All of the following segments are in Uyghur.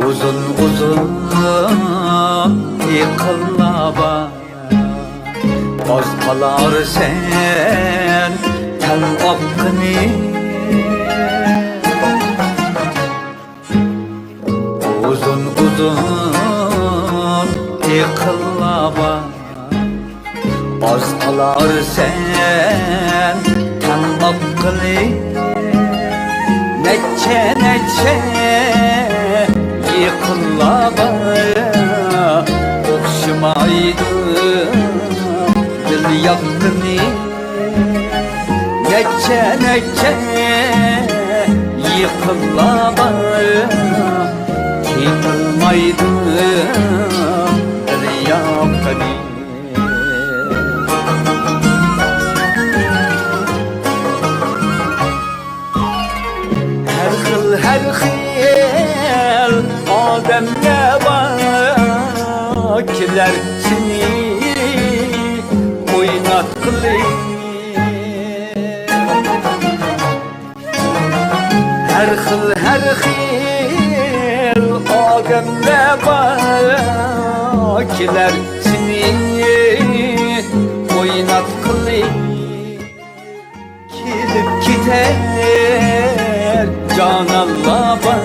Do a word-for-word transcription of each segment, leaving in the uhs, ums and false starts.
ئۇزۇن-ئۇزۇن ئېقىنلار بار، ئاز قالارسەن تەڭ ئاققىنى. ئۇزۇن-ئۇزۇن ئېقىنلار بار، ئاز قالارسەن تەڭ ئاققىلى. نەچچە، نەچچە ئېقىنلار بار، ئوخشىمايدۇ دىل ياققىنى. نەچچە، نەچچە ئېقىنلار بار، تېپىلمايدۇ بىر ياققىنى. ھەر خىل، ھەر خىل ئادەملەر بار، كېلەر سېنى ئويناتقىلى. ھەر خىل، ھەر خىل ئادەملەر بار، كېلەر سېنى ئويناتقىلى. كېلىپ كېتەر جانانلار بار،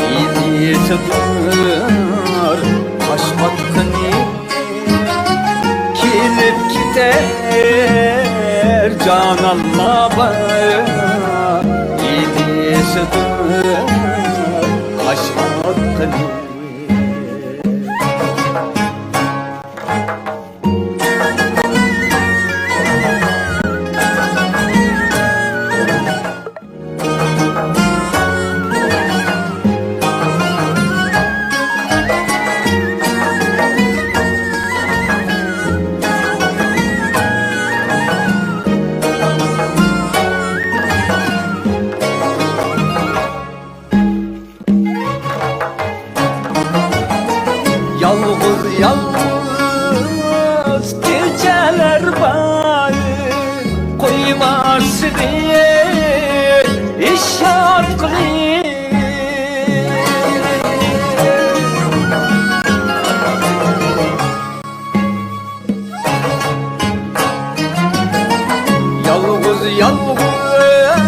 ئىنىسىدۇر قاش ئاتقىنى. كېلىپ كېتەر جانانلار بار، ئىنىسىدۇر قاش ئاتقىنى. يالغۇز، يالغۇز كېچەلەر بار، قويماس سېنى ھېچ ياتقىلى. يالغۇز، يالغۇز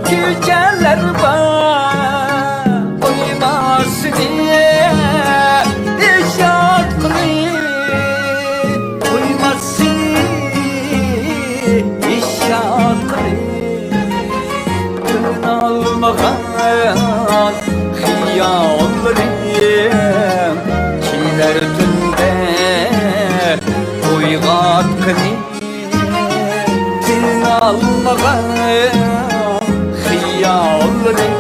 كېچەلەر بار، قويماس سېنى ھېچ ياتقىلى، قويماس سېنى ھېچ ياتقىلى. تىنالمىغان خىياللىرىم كېلەر تۈندە ئويغاتقىنى. تىنالمىغان خىياللىرىم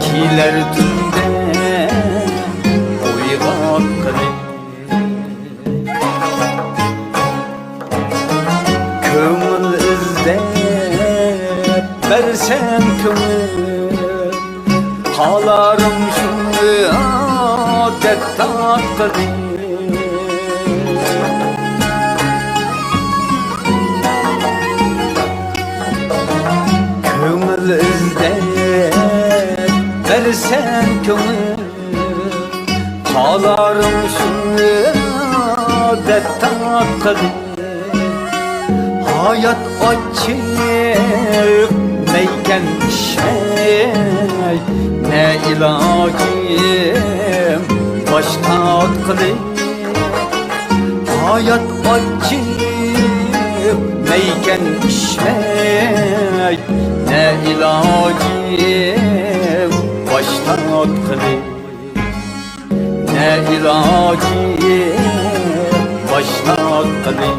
كېلەر تۈندە ئويغاتقىنى. كۆڭۈل ئىزدەپ بەرسەم كۆڭۈل، قالارمۇ شۇ دەرد تارتقىلى. كۆڭۈل ئىزدەپ بەرسەم كۆڭۈل، قالارمۇ شۇ دەرد تارتقىلى. ھايات ئاچچىق مەيكەن ئىچمەي، نە ئىلاجىم باش تارتقىلى. ھايات ئاچچىق مەيكەن ئىچمەي، نە ئىلاجىم باش تارتقىلى. نە ئىلاجىم باش تارتقىلى.